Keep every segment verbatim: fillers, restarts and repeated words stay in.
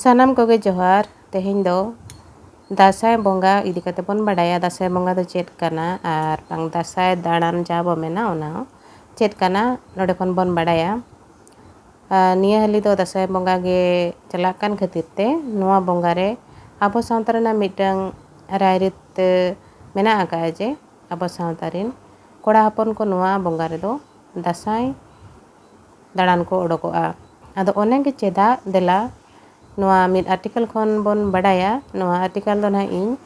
ᱥᱟᱱᱟᱢ ᱠᱚᱜᱮ ᱡᱚᱦᱟᱨ᱾ ᱛᱮᱦᱮᱧ ᱫᱚ ᱫᱟᱸᱥᱟᱭ ᱵᱚᱸᱜᱟ ᱤᱫᱤ ᱠᱟᱛᱮ ᱵᱚᱱ ᱵᱟᱰᱟᱭᱟ᱾ ᱫᱟᱸᱥᱟᱭ ᱵᱚᱸᱜᱟ ᱫᱚ ᱪᱮᱫ ᱠᱟᱱᱟ ᱟᱨ ᱵᱟᱝ ᱫᱟᱸᱥᱟᱭ ᱫᱟᱬᱟᱱ ᱡᱟᱦᱟᱸ ᱵᱚ ᱢᱮᱱᱟ, ᱚᱱᱟ ᱦᱚᱸ ᱪᱮᱫ ᱠᱟᱱᱟ, ᱱᱚᱰᱮ ᱠᱷᱚᱱ ᱵᱚᱱ ᱵᱟᱰᱟᱭᱟ᱾ ᱟᱨ ᱱᱤᱭᱟᱹ ᱦᱟᱹᱞᱤ ᱫᱚ ᱫᱟᱸᱥᱟᱭ ᱵᱚᱸᱜᱟ ᱜᱮ ᱪᱟᱞᱟᱜ ᱠᱟᱱ ᱠᱷᱟᱹᱛᱤᱨ ᱛᱮ, ᱱᱚᱣᱟ ᱵᱚᱸᱜᱟ ᱨᱮ ᱟᱵᱚ ᱥᱟᱶᱛᱟ ᱨᱮᱱᱟᱜ ᱢᱤᱫᱴᱟᱝ ᱨᱟᱭᱨᱤᱛ ᱢᱮᱱᱟᱜ ᱟᱠᱟᱫᱼᱟ ᱡᱮ ᱟᱵᱚ ᱥᱟᱶᱛᱟ ᱨᱮᱱ ᱠᱚᱲᱟ ᱦᱚᱯᱚᱱ ᱠᱚ ᱱᱚᱣᱟ ᱵᱚᱸᱜᱟ ᱨᱮᱫᱚ ᱫᱟᱸᱥᱟᱭ ᱫᱟᱬᱟᱱ ᱠᱚ ᱚᱰᱚᱠᱚᱜᱼᱟ᱾ ᱟᱫᱚ ᱚᱱᱟᱜᱮ ᱪᱮᱫᱟᱜ, ᱫᱮᱞᱟ ᱱᱚᱣᱟ ᱢᱤᱫ ᱟᱨᱴᱤᱠᱮᱞ ᱠᱷᱚᱱ ᱵᱚᱱ ᱵᱟᱰᱟᱭᱟ᱾ ᱱᱚᱣᱟ ᱟᱨᱴᱤᱠᱮᱞ ᱫᱚ ᱱᱟᱦᱟᱜ ᱤᱧ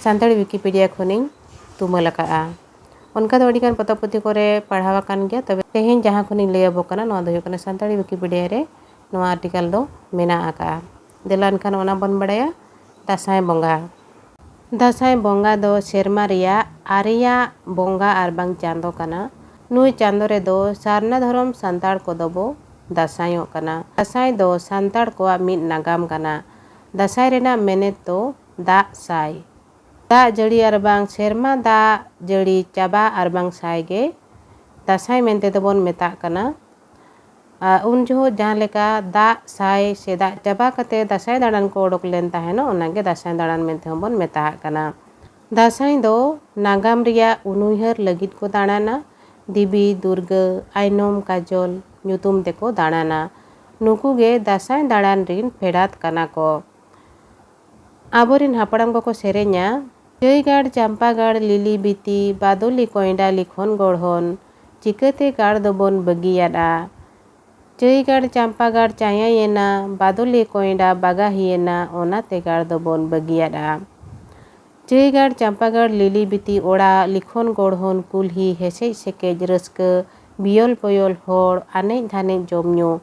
ᱥᱟᱱᱛᱟᱲᱤ ᱣᱤᱠᱤᱯᱤᱰᱤᱭᱟ ᱠᱷᱚᱱᱤᱧ ᱛᱩᱢᱟᱹᱞ ᱟᱠᱟᱫᱼᱟ᱾ ᱚᱱᱠᱟ ᱫᱚ ᱟᱹᱰᱤᱜᱟᱱ ᱯᱚᱛᱚᱵ ᱯᱩᱛᱷᱤ ᱠᱚᱨᱮ ᱯᱟᱲᱦᱟᱣ ᱟᱠᱟᱱ ᱜᱮᱭᱟ, ᱛᱚᱵᱮ ᱛᱮᱦᱮᱧ ᱡᱟᱦᱟᱸ ᱠᱷᱚᱱᱤᱧ ᱞᱟᱹᱭ ᱟᱵᱚ ᱠᱟᱱᱟ, ᱱᱚᱣᱟ ᱫᱚ ᱦᱩᱭᱩᱜ ᱠᱟᱱᱟ ᱥᱟᱱᱛᱟᱲᱤ ᱣᱤᱠᱤᱯᱤᱰᱤᱭᱟ ᱨᱮ ᱱᱚᱣᱟ ᱟᱨᱴᱤᱠᱮᱞ ᱫᱚ ᱢᱮᱱᱟᱜ ᱟᱠᱟᱫᱼᱟ᱾ ᱫᱮᱞᱟ ᱮᱱᱠᱷᱟᱱ ᱚᱱᱟ ᱵᱚᱱ ᱵᱟᱰᱟᱭᱟ᱾ ᱫᱟᱸᱥᱟᱭ ᱵᱚᱸᱜᱟ᱾ ᱫᱟᱸᱥᱟᱭ ᱵᱚᱸᱜᱟ ᱫᱚ ᱥᱮᱨᱢᱟ ᱨᱮᱭᱟᱜ ᱟᱨᱮᱭᱟᱜ ᱵᱚᱸᱜᱟ ᱟᱨ ᱵᱟᱝ ᱪᱟᱸᱫᱚ ᱠᱟᱱᱟ᱾ ᱱᱩᱭ ᱪᱟᱸᱫᱚ ᱨᱮᱫᱚ ᱥᱟᱨᱱᱟ ᱫᱷᱚᱨᱚᱢ ᱥᱟᱱᱛᱟᱲ ᱠᱚᱫᱚ ᱵᱚ ᱫᱟᱸᱥᱟᱭᱚᱜ ᱠᱟᱱᱟ᱾ ᱫᱟᱸᱥᱟᱭ ᱫᱚ ᱥᱟᱱᱛᱟᱲ ᱠᱚᱣᱟᱜ ᱢᱤᱫ ᱱᱟᱜᱟᱢ ᱠᱟᱱᱟ᱾ ᱫᱟᱸᱥᱟᱭ ᱨᱮᱱᱟᱜ ᱢᱮᱱᱮᱛ ᱫᱚ ᱫᱟᱜ ᱥᱟᱭ᱾ ᱫᱟᱜ ᱡᱟᱹᱲᱤ ᱟᱨ ᱵᱟᱝ ᱥᱮᱨᱢᱟ ᱫᱟᱜ ᱡᱟᱹᱲᱤ ᱪᱟᱵᱟ ᱟᱨ ᱵᱟᱝ ᱥᱟᱭ ᱜᱮ ᱫᱟᱸᱥᱟᱭ ᱢᱮᱱᱛᱮ ᱫᱚᱵᱚᱱ ᱢᱮᱛᱟᱜ ᱠᱟᱱᱟ᱾ ᱟᱨ ᱩᱱ ᱡᱚᱦᱚᱜ ᱡᱟᱦᱟᱸ ᱞᱮᱠᱟ ᱫᱟᱜ ᱥᱟᱭ ᱥᱮ ᱫᱟᱜ ᱪᱟᱵᱟ ᱠᱟᱛᱮ ᱫᱟᱸᱥᱟᱭ ᱫᱟᱬᱟᱱ ᱠᱚ ᱚᱰᱚᱠ ᱞᱮᱱ ᱛᱟᱦᱮᱱᱚᱜ, ᱚᱱᱟᱜᱮ ᱫᱟᱸᱥᱟᱭ ᱫᱟᱬᱟᱱ ᱢᱮᱱᱛᱮ ᱦᱚᱸᱵᱚᱱ ᱢᱮᱛᱟᱜ ᱠᱟᱱᱟ᱾ ᱫᱟᱸᱥᱟᱭ ᱫᱚ ᱱᱟᱜᱟᱢ ᱨᱮᱭᱟᱜ ᱩᱱᱩᱭᱦᱟᱹᱨ ᱞᱟᱹᱜᱤᱫ ᱠᱚ ᱫᱟᱬᱟᱱᱟ᱾ ᱫᱮᱵᱤ, ᱫᱩᱨᱜᱟᱹ, ᱟᱭᱱᱚᱢ, ᱠᱟᱡᱚᱞ ᱧᱩᱛᱩᱢ ᱛᱮᱠᱚ ᱫᱟᱬᱟᱱᱟ᱾ ᱱᱩᱠᱩ ᱜᱮ ᱫᱟᱸᱥᱟᱭ ᱫᱟᱬᱟᱱ ᱨᱤᱱ ᱯᱷᱮᱰᱟᱛ ᱠᱟᱱᱟ ᱠᱚ᱾ ᱟᱵᱚᱨᱮᱱ ᱦᱟᱯᱲᱟᱢ ᱠᱚᱠᱚ ᱥᱮᱨᱮᱧᱟ, ᱪᱟᱹᱭ ᱜᱟᱲ, ᱪᱟᱢᱯᱟ ᱜᱟᱲ, ᱞᱤᱞᱤ ᱵᱤᱛᱤ, ᱵᱟᱫᱚᱞᱤ ᱠᱚᱭᱰᱟ, ᱞᱤᱠᱷᱚᱱ ᱜᱚᱲᱦᱚᱱ, ᱪᱤᱠᱟᱹᱛᱮ ᱜᱟᱲ ᱫᱚᱵᱚᱱ ᱵᱟᱹᱜᱤᱭᱟᱫᱼᱟ᱾ ᱪᱟᱹᱭ ᱜᱟᱲ, ᱪᱟᱢᱯᱟ ᱜᱟᱲ ᱪᱟᱭᱟᱭᱮᱱᱟ, ᱵᱟᱫᱚᱞᱤ ᱠᱚᱭᱰᱟ ᱵᱟᱜᱟᱦᱤᱭᱮᱱᱟ, ᱚᱱᱟᱛᱮ ᱜᱟᱲ ᱫᱚᱵᱚᱱ ᱵᱟᱹᱜᱤᱭᱟᱫᱼᱟ᱾ ᱪᱟᱹᱭ ᱜᱟᱲ, ᱪᱟᱢᱯᱟ ᱜᱟᱲ, ᱞᱤᱞᱤ ᱵᱤᱛᱤ ᱚᱲᱟᱜ, ᱞᱤᱠᱷᱚᱱ ᱜᱚᱲᱦᱚᱱ ᱠᱩᱞᱦᱤ, ᱦᱮᱥᱮᱡ ᱥᱮᱠᱮᱡ ᱨᱟᱹᱥᱠᱟᱹ, ᱵᱤᱭᱚᱞ ᱯᱚᱭᱚᱞ ᱦᱚᱲ, ᱟᱱᱮᱡ ᱫᱷᱟᱱᱮᱡ ᱡᱚᱢ ᱧᱩ,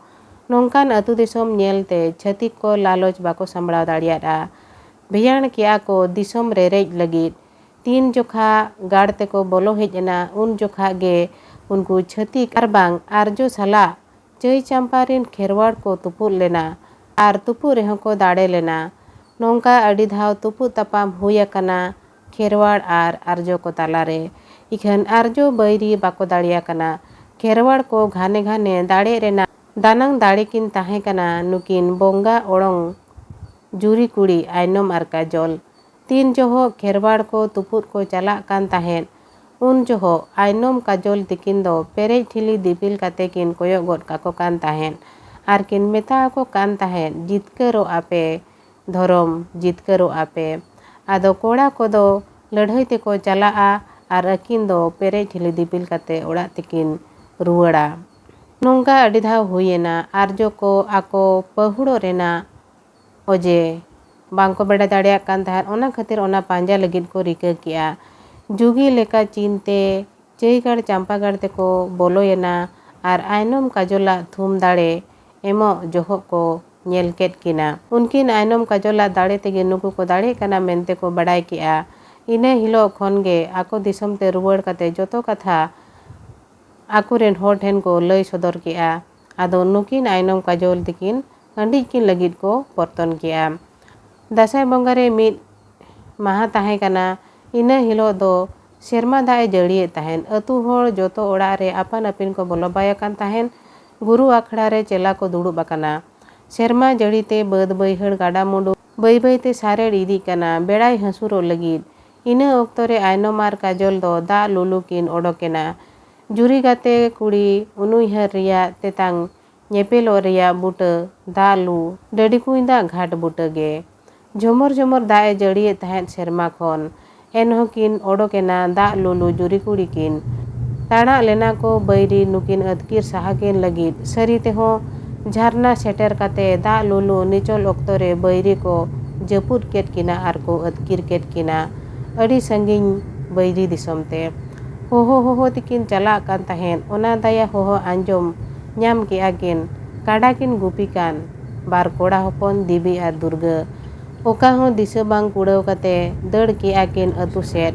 ᱱᱚᱝᱠᱟᱱ ᱟᱹᱛᱩ ᱫᱤᱥᱚᱢ ᱧᱮᱞᱛᱮ ᱪᱷᱟᱹᱛᱤᱠ ᱠᱚ ᱞᱟᱞᱚᱪ ᱵᱟᱠᱚ ᱥᱟᱢᱵᱲᱟᱣ ᱫᱟᱲᱮᱭᱟᱫᱼᱟ᱾ ᱵᱷᱮᱭᱟᱬ ᱠᱮᱜᱼᱟ ᱠᱚ ᱫᱤᱥᱚᱢ ᱨᱮᱨᱮᱡ ᱞᱟᱹᱜᱤᱫ᱾ ᱛᱤᱱ ᱡᱚᱠᱷᱟ ᱜᱟᱲ ᱛᱮᱠᱚ ᱵᱚᱞᱚ ᱦᱮᱡ ᱮᱱᱟ, ᱩᱱ ᱡᱚᱠᱷᱟ ᱜᱮ ᱩᱱᱠᱩ ᱪᱷᱟᱹᱛᱤᱠ ᱟᱨ ᱵᱟᱝ ᱟᱨᱡᱚ ᱥᱟᱞᱟᱜ ᱪᱟᱹᱭ ᱪᱟᱢᱯᱟ ᱨᱤᱱ ᱠᱷᱮᱨᱣᱟᱲ ᱠᱚ ᱛᱩᱯᱩᱫ ᱞᱮᱱᱟ ᱟᱨ ᱛᱩᱯᱩᱫ ᱨᱮᱦᱚᱸ ᱠᱚ ᱫᱟᱲᱮ ᱞᱮᱱᱟ᱾ ᱱᱚᱝᱠᱟ ᱟᱹᱰᱤ ᱫᱷᱟᱣ ᱛᱩᱯᱩᱫ ᱛᱟᱯᱟᱢ ᱦᱩᱭ ᱟᱠᱟᱱᱟ ᱠᱷᱮᱨᱣᱟᱲ ᱟᱨ ᱟᱨᱡᱚ ᱠᱚ ᱛᱟᱞᱟᱨᱮ᱾ ᱤᱠᱷᱟᱹᱱ ᱟᱨᱡᱚ ᱵᱟᱹᱭᱨᱤ ᱵᱟᱠᱚ ᱫᱟᱲᱮᱭᱟᱠᱟᱱᱟ᱾ ᱠᱷᱮᱨᱣᱟᱲ ᱠᱚ ᱜᱷᱟᱱᱮ ᱜᱷᱟᱱᱮ ᱫᱟᱲᱮᱜ ᱨᱮᱱᱟᱜ ᱫᱟᱱᱟᱝ ᱫᱟᱲᱮ ᱠᱤᱱ ᱛᱟᱦᱮᱸ ᱠᱟᱱᱟ᱾ ᱱᱩᱠᱤᱱ ᱵᱚᱸᱜᱟ ᱚᱲᱚᱝ ᱡᱩᱨᱤ ᱠᱩᱲᱤ ᱟᱭᱱᱚᱢ ᱟᱨ ᱠᱟᱡᱚᱞ᱾ ᱛᱤᱱ ᱡᱚᱦᱚᱜ ᱠᱷᱮᱨᱣᱟᱲ ᱠᱚ ᱛᱩᱯᱩᱫ ᱠᱚ ᱪᱟᱞᱟᱜ ᱠᱟᱱ ᱛᱟᱦᱮᱸᱫ, ᱩᱱ ᱡᱚᱦᱚᱜ ᱟᱭᱱᱚᱢ ᱠᱟᱡᱚᱞ ᱛᱤᱠᱤᱱ ᱫᱚ ᱯᱮᱨᱮᱡ ᱴᱷᱤᱞᱤ ᱫᱤᱯᱤᱞ ᱠᱟᱛᱮ ᱠᱤᱱ ᱠᱚᱭᱚᱜ ᱜᱚᱫ ᱠᱟᱠᱚ ᱠᱟᱱ ᱛᱟᱦᱮᱸᱫ ᱟᱨ ᱠᱤᱱ ᱢᱮᱛᱟ ᱟᱠᱚ ᱠᱟᱱ ᱛᱟᱦᱮᱸᱫ, "ᱡᱤᱛᱠᱟᱹᱨᱚᱜ ᱟᱯᱮ ᱫᱷᱚᱨᱚᱢ, ᱡᱤᱛᱠᱟᱹᱨᱚᱜ ᱟᱯᱮ᱾" ᱟᱫᱚ ᱠᱚᱲᱟ ᱠᱚᱫᱚ ᱞᱟᱹᱲᱦᱟᱹᱭ ᱛᱮᱠᱚ ᱪᱟᱞᱟᱜᱼᱟ ᱟᱨ ᱟᱹᱠᱤᱱ ᱫᱚ ᱯᱮᱨᱮᱡ ᱴᱷᱤᱞᱤ ᱫᱤᱯᱤᱞ ᱠᱟᱛᱮ ᱚᱲᱟᱜ ᱛᱮᱠᱤᱱ ᱨᱩᱣᱟᱹᱲᱟ᱾ ᱱᱚᱝᱠᱟ ᱟᱹᱰᱤ ᱫᱷᱟᱣ ᱦᱩᱭᱮᱱᱟ᱾ ᱟᱨᱡᱚ ᱠᱚ ᱟᱠᱚ ᱯᱟᱹᱦᱩᱲᱚᱜ ᱨᱮᱱᱟᱜ ᱚᱡᱮ ᱵᱟᱝᱠᱚ ᱵᱟᱰᱟᱭ ᱫᱟᱲᱮᱭᱟᱜ ᱠᱟᱱ ᱛᱟᱦᱮᱸᱫ, ᱚᱱᱟ ᱠᱷᱟᱹᱛᱤᱨ ᱚᱱᱟ ᱯᱟᱸᱡᱟ ᱞᱟᱹᱜᱤᱫ ᱠᱚ ᱨᱤᱠᱟᱹ ᱠᱮᱜᱼᱟ᱾ ᱡᱩᱜᱤ ᱞᱮᱠᱟ ᱪᱤᱱᱛᱮ ᱪᱟᱹᱭᱜᱟᱲ ᱪᱟᱢᱯᱟᱜᱟᱲ ᱛᱮᱠᱚ ᱵᱚᱞᱚᱭᱮᱱᱟ ᱟᱨ ᱟᱭᱱᱚᱢ ᱠᱟᱡᱚᱞᱟᱜ ᱛᱷᱩᱢ ᱫᱟᱲᱮ ᱮᱢᱚᱜ ᱡᱚᱦᱚᱜ ᱠᱚ ᱧᱮᱞ ᱠᱮᱫ ᱠᱤᱱᱟ᱾ ᱩᱱᱠᱤᱱ ᱟᱭᱱᱚᱢ ᱠᱟᱡᱚᱞᱟᱜ ᱫᱟᱲᱮ ᱛᱮᱜᱮ ᱱᱩᱠᱩ ᱠᱚ ᱫᱟᱲᱮᱜ ᱠᱟᱱᱟ ᱢᱮᱱᱛᱮ ᱠᱚ ᱵᱟᱰᱟᱭ ᱠᱮᱜᱼᱟ᱾ ᱤᱱᱟᱹ ᱦᱤᱞᱳᱜ ᱠᱷᱚᱱ ᱜᱮ ᱟᱠᱚ ᱫᱤᱥᱚᱢ ᱛᱮ ᱨᱩᱣᱟᱹᱲ ᱠᱟᱛᱮ ᱡᱚᱛᱚ ᱠᱟᱛᱷᱟ ᱟᱠᱚᱨᱮᱱ ᱦᱚᱲ ᱴᱷᱮᱱ ᱠᱚ ᱞᱟᱹᱭ ᱥᱚᱫᱚᱨ ᱠᱮᱜᱼᱟ᱾ ᱟᱫᱚ ᱱᱩᱠᱤᱱ ᱟᱭᱱᱚᱢ ᱠᱟᱡᱚᱞ ᱛᱤᱠᱤᱱ ᱦᱟᱺᱰᱤᱡ ᱠᱤᱱ ᱞᱟᱹᱜᱤᱫ ᱠᱚ ᱯᱚᱨᱛᱚᱱ ᱠᱮᱜᱼᱟ᱾ ᱫᱟᱸᱥᱟᱭ ᱵᱚᱸᱜᱟ ᱨᱮ ᱢᱤᱫ ᱢᱟᱦᱟ ᱛᱟᱦᱮᱸ ᱠᱟᱱᱟ᱾ ᱤᱱᱟᱹ ᱦᱤᱞᱳᱜ ᱫᱚ ᱥᱮᱨᱢᱟ ᱫᱟᱜ ᱮ ᱡᱟᱹᱲᱤᱭᱮᱫ ᱛᱟᱦᱮᱸᱫ᱾ ᱟᱹᱛᱩ ᱦᱚᱲ ᱡᱚᱛᱚ ᱚᱲᱟᱜ ᱨᱮ ᱟᱯᱟᱱ ᱟᱹᱯᱤᱱ ᱠᱚ ᱵᱚᱞᱚ ᱵᱟᱭ ᱟᱠᱟᱱ ᱛᱟᱦᱮᱸᱫ᱾ ᱜᱩᱨᱩ ᱟᱠᱷᱲᱟ ᱨᱮ ᱪᱮᱞᱟ ᱠᱚ ᱫᱩᱲᱩᱵ ᱟᱠᱟᱱᱟ᱾ ᱥᱮᱨᱢᱟ ᱡᱟᱹᱲᱤ ᱛᱮ ᱵᱟᱹᱫᱽ ᱵᱟᱹᱭᱦᱟᱹᱲ ᱜᱟᱰᱟ ᱢᱩᱰᱩ ᱵᱟᱹᱭ ᱵᱟᱹᱭ ᱛᱮ ᱥᱟᱨᱮᱲ ᱤᱫᱤᱜ ᱠᱟᱱᱟ᱾ ᱵᱮᱲᱟᱭ ᱦᱟᱹᱥᱩᱨᱚᱜ ᱞᱟᱹᱜᱤᱫ᱾ ᱤᱱᱟᱹ ᱚᱠᱛᱚ ᱨᱮ ᱟᱭᱱᱚᱢ ᱟᱨ ᱠᱟᱡᱚᱞ ᱫᱚ ᱫᱟᱜ ᱞᱩᱞᱩ ᱠᱤᱱ ᱚᱰᱚᱠ ᱮᱱᱟ᱾ ᱡᱩᱨᱤ ᱜᱟᱛᱮ ᱠᱩᱲᱤ ᱩᱱᱩᱭᱦᱟᱹᱨ ᱨᱮᱭᱟᱜ ᱛᱮᱛᱟᱝ ᱧᱮᱯᱮᱞᱚᱜ ᱨᱮᱭᱟᱜ ᱵᱩᱴᱟᱹ, ᱫᱟᱜ ᱞᱩ, ᱰᱟᱹᱰᱤ ᱠᱩᱸᱧ ᱫᱟᱜ ᱜᱷᱟᱴ ᱵᱩᱴᱟᱹ ᱜᱮ᱾ ᱡᱷᱚᱢᱚᱨ ᱡᱷᱚᱢᱚᱨ ᱫᱟᱜ ᱮ ᱡᱟᱹᱲᱤᱭᱮᱫ ᱛᱟᱦᱮᱸᱫ ᱥᱮᱨᱢᱟ ᱠᱷᱚᱱ᱾ ᱮᱱᱦᱚᱸ ᱠᱤᱱ ᱚᱰᱚᱠ ᱮᱱᱟ ᱫᱟᱜ ᱞᱩᱞᱩ ᱡᱩᱨᱤ ᱠᱩᱲᱤ ᱠᱤᱱ᱾ ᱛᱟᱲᱟᱜ ᱞᱮᱱᱟ ᱠᱚ ᱵᱟᱹᱭᱨᱤ ᱱᱩᱠᱤᱱ ᱟᱹᱛᱠᱤᱨ ᱥᱟᱦᱟ ᱠᱤᱱ ᱞᱟᱹᱜᱤᱫ᱾ ᱥᱟᱹᱨᱤ ᱛᱮᱦᱚᱸ ᱡᱷᱟᱨᱱᱟ ᱥᱮᱴᱮᱨ ᱠᱟᱛᱮ ᱫᱟᱜ ᱞᱩᱞᱩ ᱱᱤᱪᱚᱞ ᱚᱠᱛᱚ ᱨᱮ ᱵᱟᱹᱭᱨᱤ ᱠᱚ ᱡᱟᱹᱯᱩᱫ ᱠᱮᱫ ᱠᱤᱱᱟ ᱟᱨ ᱠᱚ ᱟᱹᱛᱠᱤᱨ ᱠᱮᱫ ᱠᱤᱱᱟ ᱟᱹᱰᱤ ᱥᱟᱺᱜᱤᱧ ᱵᱟᱹᱭᱨᱤ ᱫᱤᱥᱚᱢ ᱛᱮ᱾ ᱦᱚᱦᱚ ᱦᱚᱦᱚ ᱛᱮᱠᱤᱱ ᱪᱟᱞᱟᱜ ᱠᱟᱱ ᱛᱟᱦᱮᱸᱫ᱾ ᱚᱱᱟ ᱫᱟᱭᱟ ᱦᱚᱦᱚ ᱟᱸᱡᱚᱢ ᱧᱟᱢ ᱠᱮᱜᱼᱟ ᱠᱤᱱ ᱠᱟᱰᱟ ᱠᱤᱱ ᱜᱩᱯᱤ ᱠᱟᱱ ᱵᱟᱨ ᱠᱚᱲᱟ ᱦᱚᱯᱚᱱ ᱫᱮᱵᱤ ᱟᱨ ᱫᱩᱨᱜᱟᱹ᱾ ᱚᱠᱟ ᱦᱚᱸ ᱫᱤᱥᱟᱹ ᱵᱟᱝ ᱠᱩᱲᱟᱹᱣ ᱠᱟᱛᱮ ᱫᱟᱹᱲ ᱠᱮᱜᱼᱟ ᱠᱤᱱ ᱟᱹᱛᱩ ᱥᱮᱫ᱾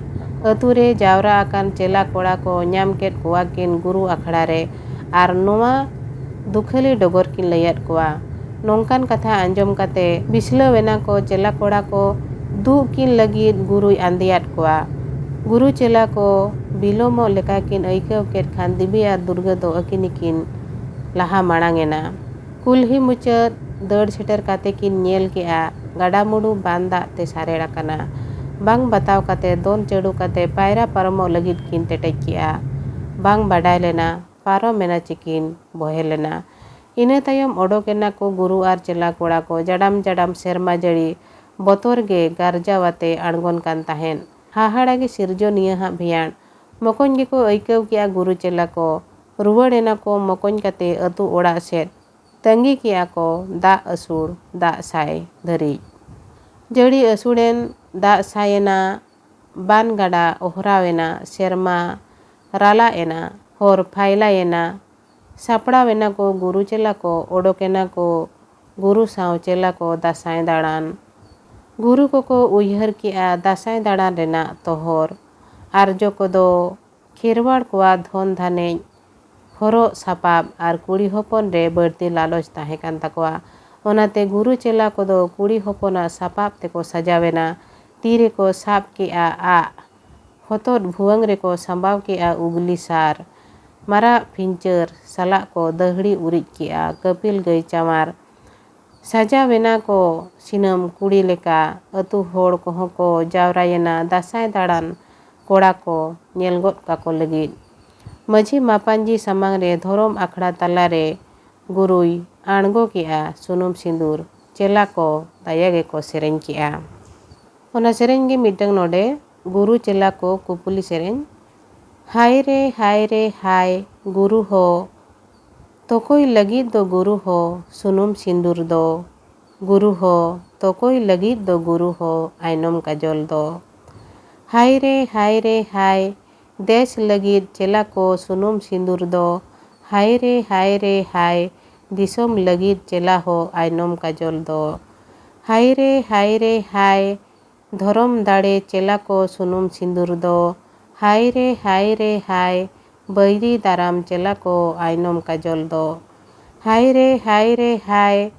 ᱟᱹᱛᱩ ᱨᱮ ᱡᱟᱣᱨᱟ ᱟᱠᱟᱱ ᱪᱮᱞᱟ ᱠᱚᱲᱟ ᱠᱚ ᱧᱟᱢ ᱠᱮᱫ ᱠᱚᱣᱟ ᱠᱤᱱ ᱜᱩᱨᱩ ᱟᱠᱷᱲᱟ ᱨᱮ ᱟᱨ ᱱᱚᱣᱟ ᱫᱩᱠᱷᱟᱹᱞᱤ ᱰᱚᱜᱚᱨ ᱠᱤᱱ ᱞᱟᱹᱭᱟᱫ ᱠᱚᱣᱟ᱾ ᱱᱚᱝᱠᱟᱱ ᱠᱟᱛᱷᱟ ᱟᱸᱡᱚᱢ ᱠᱟᱛᱮ ᱵᱤᱥᱞᱟᱹᱣ ᱮᱱᱟ ᱠᱚ ᱪᱮᱞᱟ ᱠᱚᱲᱟ ᱠᱚ᱾ ᱫᱩᱜ ᱠᱤᱱ ᱞᱟᱹᱜᱤᱫ ᱜᱩᱨᱩᱭ ᱟᱸᱫᱮᱭᱟᱫ ᱠᱚᱣᱟ᱾ ᱜᱩᱨᱩ ᱪᱮᱞᱟ ᱠᱚ ᱵᱤᱞᱚᱢᱚᱜ ᱞᱮᱠᱟ ᱠᱤᱱ ᱟᱹᱭᱠᱟᱹᱣ ᱠᱮᱫ ᱠᱷᱟᱱ ᱫᱮᱵᱤ ᱟᱨ ᱫᱩᱨᱜᱟᱹ ᱫᱚ ᱟᱹᱠᱤᱱ ᱠᱤᱱ ᱞᱟᱦᱟ ᱢᱟᱲᱟᱝ ᱮᱱᱟ᱾ ᱠᱩᱞᱦᱤ ᱢᱩᱪᱟᱹᱫ ᱫᱟᱹᱲ ᱥᱮᱴᱮᱨ ᱠᱟᱛᱮ ᱠᱤᱱ ᱧᱮᱞ ᱠᱮᱜᱼᱟ ᱜᱟᱰᱟ ᱢᱩᱰᱩ ᱵᱟᱱ ᱫᱟᱜ ᱛᱮ ᱥᱟᱨᱮᱲ ᱟᱠᱟᱱᱟ᱾ ᱵᱟᱝ ᱵᱟᱛᱟᱣ ᱠᱟᱛᱮ ᱫᱚᱱ ᱪᱟᱹᱰᱩ ᱠᱟᱛᱮ ᱯᱟᱭᱨᱟ ᱯᱟᱨᱚᱢᱚᱜ ᱞᱟᱹᱜᱤᱫ ᱠᱤᱱ ᱴᱮᱴᱮᱡ ᱠᱮᱜᱼᱟ᱾ ᱵᱟᱝ ᱵᱟᱰᱟᱭ ᱞᱮᱱᱟ ᱯᱟᱨᱚᱢ ᱮᱱᱟ ᱪᱤᱠᱤᱱ ᱵᱚᱦᱮᱞ ᱮᱱᱟ᱾ ᱤᱱᱟᱹ ᱛᱟᱭᱚᱢ ᱚᱰᱚᱠ ᱮᱱᱟ ᱠᱚ ᱜᱩᱨᱩ ᱟᱨ ᱪᱮᱞᱟ ᱠᱚᱲᱟ ᱠᱚ᱾ ᱡᱟᱰᱟᱢ ᱡᱟᱰᱟᱢ ᱥᱮᱨᱢᱟ ᱡᱟᱹᱲᱤ ᱵᱚᱛᱚᱨ ᱜᱮ ᱜᱟᱨᱡᱟᱣ ᱟᱛᱮ ᱟᱬᱜᱚᱱ ᱠᱟᱱ ᱛᱟᱦᱮᱸᱫ᱾ ᱦᱟᱦᱟᱲᱟ ᱜᱮ ᱥᱤᱨᱡᱚᱱᱤᱭᱟᱹ ᱦᱟᱸᱜ ᱵᱷᱮᱭᱟᱬ᱾ ᱢᱚᱠᱚᱧ ᱜᱮᱠᱚ ᱟᱹᱭᱠᱟᱹᱣ ᱠᱮᱜᱼᱟ ᱜᱩᱨᱩ ᱪᱮᱞᱟ ᱠᱚ᱾ ᱨᱩᱣᱟᱹᱲ ᱮᱱᱟ ᱠᱚ ᱢᱚᱠᱚᱧ ᱠᱟᱛᱮ ᱟᱹᱛᱩ ᱚᱲᱟᱜ ᱥᱮᱫ᱾ ᱛᱟᱺᱜᱤ ᱠᱮᱜᱼᱟ ᱠᱚ ᱫᱟᱜ ᱟᱹᱥᱩᱲ ᱫᱟᱜ ᱥᱟᱭ ᱫᱷᱟᱹᱨᱤᱡ᱾ ᱡᱟᱹᱲᱤ ᱟᱹᱥᱩᱲᱮᱱ, ᱫᱟᱜ ᱥᱟᱭᱮᱱᱟ, ᱵᱟᱱ ᱜᱟᱰᱟ ᱚᱦᱨᱟᱣᱮᱱᱟ, ᱥᱮᱨᱢᱟ ᱨᱟᱞᱟᱜ ᱮᱱᱟ, ᱦᱚᱨ ᱯᱷᱟᱭᱞᱟᱭᱮᱱᱟ, ᱥᱟᱯᱲᱟᱣ ᱮᱱᱟ ᱠᱚ ᱜᱩᱨᱩ ᱪᱮᱞᱟ ᱠᱚ, ᱚᱰᱚᱠ ᱮᱱᱟ ᱠᱚ ᱜᱩᱨᱩ ᱥᱟᱶ ᱪᱮᱞᱟ ᱠᱚ ᱫᱟᱸᱥᱟᱭ ᱫᱟᱬᱟᱱ᱾ ᱜᱩᱨᱩ ᱠᱚᱠᱚ ᱩᱭᱦᱟᱹᱨ ᱠᱮᱜᱼᱟ ᱫᱟᱸᱥᱟᱭ ᱫᱟᱬᱟᱱ ᱨᱮᱱᱟᱜ ᱛᱚᱦᱚᱨ᱾ ᱟᱨᱡᱚ ᱠᱚᱫᱚ ᱠᱷᱮᱨᱣᱟᱲ ᱠᱚᱣᱟᱜ ᱫᱷᱚᱱ ᱫᱷᱟᱱᱮᱡ, ᱦᱚᱨᱚᱜ ᱥᱟᱯᱟᱵ ᱟᱨ ᱠᱩᱲᱤ ᱦᱚᱯᱚᱱ ᱨᱮ ᱵᱟᱹᱲᱛᱤ ᱞᱟᱞᱚᱪ ᱛᱟᱦᱮᱸ ᱠᱟᱱ ᱛᱟᱠᱚᱣᱟ᱾ ᱚᱱᱟᱛᱮ ᱜᱩᱨᱩ ᱪᱮᱞᱟ ᱠᱚᱫᱚ ᱠᱩᱲᱤ ᱦᱚᱯᱚᱱᱟᱜ ᱥᱟᱯᱟᱵ ᱛᱮᱠᱚ ᱥᱟᱡᱟᱣᱮᱱᱟ᱾ ᱛᱤ ᱨᱮᱠᱚ ᱥᱟᱵ ᱠᱮᱜᱼᱟ ᱟᱜ, ᱦᱚᱛᱚᱫ ᱵᱷᱩᱣᱟᱹᱝ ᱨᱮᱠᱚ ᱥᱟᱢᱵᱟᱣ ᱠᱮᱜᱼᱟ ᱩᱜᱽᱞᱤ ᱥᱟᱨ, ᱢᱟᱨᱟᱜ ᱯᱤᱧᱪᱟᱹᱨ ᱥᱟᱞᱟᱜ ᱠᱚ ᱫᱟᱹᱦᱲᱤ ᱩᱨᱤᱡ ᱠᱮᱜᱼᱟ ᱠᱟᱹᱯᱤᱞ ᱜᱟᱹᱭ ᱪᱟᱶᱟᱨ᱾ ᱥᱟᱡᱟᱣᱮᱱᱟ ᱠᱚ ᱥᱤᱱᱟᱹᱢ ᱠᱩᱲᱤ ᱞᱮᱠᱟ᱾ ᱟᱹᱛᱩ ᱦᱚᱲ ᱠᱚᱦᱚᱸ ᱠᱚ ᱡᱟᱣᱨᱟᱭᱮᱱᱟ ᱫᱟᱸᱥᱟᱭ ᱫᱟᱬᱟᱱ ᱠᱚᱲᱟ ᱠᱚ ᱧᱮᱞ ᱜᱚᱫ ᱠᱟᱠᱚ ᱞᱟᱹᱜᱤᱫ᱾ ᱢᱟᱹᱡᱷᱤ ᱢᱟᱯᱟᱧᱡᱤ ᱥᱟᱢᱟᱝ ᱨᱮ ᱫᱷᱚᱨᱚᱢ ᱟᱠᱷᱲᱟ ᱛᱟᱞᱟᱨᱮ ᱜᱩᱨᱩᱭ ᱟᱬᱜᱚ ᱠᱮᱜᱼᱟ ᱥᱩᱱᱩᱢ ᱥᱤᱸᱫᱩᱨ᱾ ᱪᱮᱞᱟ ᱠᱚ ᱫᱟᱭᱟ ᱜᱮᱠᱚ ᱥᱮᱨᱮᱧ ᱠᱮᱜᱼᱟ᱾ ᱚᱱᱟ ᱥᱮᱨᱮᱧ ᱜᱮ ᱢᱤᱫᱴᱟᱝ ᱱᱚᱰᱮ ᱜᱩᱨᱩ ᱪᱮᱞᱟ ᱠᱚ ᱠᱩᱯᱩᱞᱤ ᱥᱮᱨᱮᱧ᱾ ᱦᱟᱭ ᱨᱮ ᱦᱟᱭ ᱨᱮ ᱦᱟᱭ ᱜᱩᱨᱩ ᱦᱚ, ᱛᱚᱠᱚᱭ ᱞᱟᱹᱜᱤᱫ ᱫᱚ ᱜᱩᱨᱩ ᱦᱚ ᱥᱩᱱᱩᱢ ᱥᱤᱸᱫᱩᱨ ᱫᱚ, ᱜᱩᱨᱩ ᱦᱚ ᱛᱚᱠᱚᱭ ᱞᱟᱹᱜᱤᱫ ᱫᱚ ᱜᱩᱨᱩ ᱦᱚ ᱟᱭᱱᱚᱢ ᱠᱟᱡᱚᱞ ᱫᱚ᱾ ᱦᱟᱭ ᱨᱮ ᱦᱟᱭ ᱨᱮ ᱦᱟᱭ, ᱫᱮᱥ ᱞᱟᱹᱜᱤᱫ ᱪᱮᱞᱟ ᱠᱚ ᱥᱩᱱᱩᱢ ᱥᱤᱸᱫᱩᱨ ᱫᱚ᱾ ᱦᱟᱭ ᱨᱮ ᱦᱟᱭ ᱨᱮ ᱦᱟᱭ, ᱫᱤᱥᱚᱢ ᱞᱟᱹᱜᱤᱫ ᱪᱮᱞᱟ ᱦᱚ ᱟᱭᱱᱚᱢ ᱠᱟᱡᱚᱞ ᱫᱚ᱾ ᱦᱟᱭ ᱨᱮ ᱦᱟᱭ ᱨᱮ ᱦᱟᱭ, ᱫᱷᱚᱨᱚᱢ ᱫᱟᱲᱮ ᱪᱮᱞᱟ ᱠᱚ ᱥᱩᱱᱩᱢ ᱥᱤᱸᱫᱩᱨ ᱫᱚ᱾ ᱦᱟᱭ ᱨᱮ ᱦᱟᱭ ᱨᱮ ᱦᱟᱭ, ᱵᱟᱹᱭᱨᱤ ᱫᱟᱨᱟᱢ ᱪᱮᱞᱟ ᱠᱚ ᱟᱭᱱᱚᱢ ᱠᱟᱡᱚᱞ ᱫᱚ᱾ ᱦᱟᱭ ᱨᱮ ᱦᱟᱭ ᱨᱮ ᱦᱟᱭ,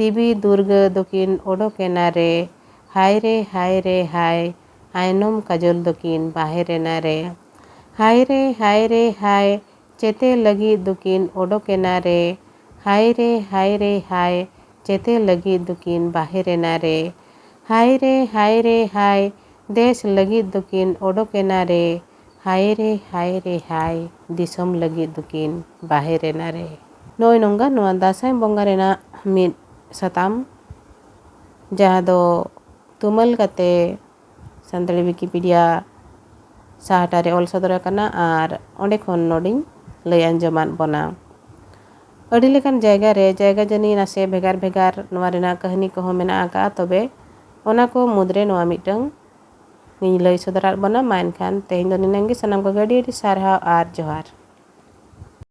ᱫᱮᱵᱤ ᱫᱩᱨᱜᱟᱹ ᱫᱚᱠᱤᱱ ᱚᱰᱚᱠᱮᱱᱟ ᱨᱮ᱾ ᱦᱟᱭ ᱨᱮ ᱦᱟᱭ ᱨᱮ ᱦᱟᱭ, ᱟᱭᱱᱚᱢ ᱠᱟᱡᱚᱞ ᱫᱚᱠᱤᱱ ᱵᱟᱦᱮᱨᱮᱱᱟ ᱨᱮ᱾ ᱦᱟᱭ ᱨᱮ ᱦᱟᱭ ᱨᱮ ᱦᱟᱭ, ᱪᱮᱛᱮ ᱞᱟᱹᱜᱤᱫ ᱫᱚᱠᱤᱱ ᱚᱰᱚᱠᱮᱱᱟ ᱨᱮ᱾ ᱦᱟᱭ ᱨᱮ ᱦᱟᱭ ᱨᱮ ᱦᱟᱭ, ᱪᱮᱛᱮ ᱞᱟᱹᱜᱤᱫ ᱫᱚᱠᱤᱱ ᱵᱟᱦᱮᱨ ᱮᱱᱟ ᱨᱮ᱾ ᱦᱟᱭ ᱨᱮ, ᱦᱟᱭ ᱨᱮ, ᱦᱟᱭ, ᱫᱮᱥ ᱞᱟᱹᱜᱤᱫ ᱫᱚᱠᱤᱱ ᱚᱰᱚᱠ ᱮᱱᱟ ᱨᱮ᱾ ᱦᱟᱭ ᱨᱮ, ᱦᱟᱭ ᱨᱮ, ᱦᱟᱭ, ᱫᱤᱥᱚᱢ ᱞᱟᱹᱜᱤᱫ ᱫᱚᱠᱤᱱ ᱵᱟᱦᱮᱨ ᱮᱱᱟ ᱨᱮ᱾ ᱱᱚᱜᱼᱚᱭ ᱱᱚᱝᱠᱟ ᱱᱚᱣᱟ ᱫᱟᱸᱥᱟᱭ ᱵᱚᱸᱜᱟ ᱨᱮᱱᱟᱜ ᱢᱤᱫ ᱥᱟᱛᱟᱢ, ᱡᱟᱦᱟᱸ ᱫᱚ ᱛᱩᱢᱟᱹᱞ ᱠᱟᱛᱮ ᱥᱟᱱᱛᱟᱲᱤ ᱣᱤᱠᱤᱯᱤᱰᱤᱭᱟ ᱥᱟᱦᱴᱟ ᱨᱮ ᱚᱞ ᱥᱚᱫᱚᱨ ᱟᱠᱟᱱᱟ ᱟᱨ ᱚᱸᱰᱮ ᱠᱷᱚᱱ ᱱᱚᱰᱮᱧ ᱞᱟᱹᱭ ᱟᱸᱡᱚᱢᱟᱫ ᱵᱚᱱᱟ᱾ ᱟᱹᱰᱤ ᱞᱮᱠᱟᱱ ᱡᱟᱭᱜᱟ ᱨᱮ ᱡᱟᱭᱜᱟ ᱡᱟᱹᱱᱤᱡ ᱱᱟᱥᱮ ᱵᱷᱮᱜᱟᱨ ᱵᱷᱮᱜᱟᱨ ᱱᱚᱣᱟ ᱨᱮᱱᱟᱜ ᱠᱟᱹᱦᱱᱤ ᱠᱚᱦᱚᱸ ᱢᱮᱱᱟᱜ ᱟᱠᱟᱫᱼᱟ, ᱛᱚᱵᱮ ᱚᱱᱟ ᱠᱚ ᱢᱩᱫᱽᱨᱮ ᱱᱚᱣᱟ ᱢᱤᱫᱴᱟᱝ ᱤᱧ ᱞᱟᱹᱭ ᱥᱚᱫᱚᱨᱟᱫ ᱵᱚᱱᱟ᱾ ᱢᱟ ᱮᱱᱠᱷᱟᱱ ᱛᱮᱦᱮᱧ ᱫᱚ ᱱᱤᱱᱟᱹᱝ ᱜᱮ᱾ ᱥᱟᱱᱟᱢ ᱠᱚᱜᱮ ᱟᱹᱰᱤ ᱟᱹᱰᱤ ᱥᱟᱨᱦᱟᱣ ᱟᱨ ᱡᱚᱦᱟᱨ᱾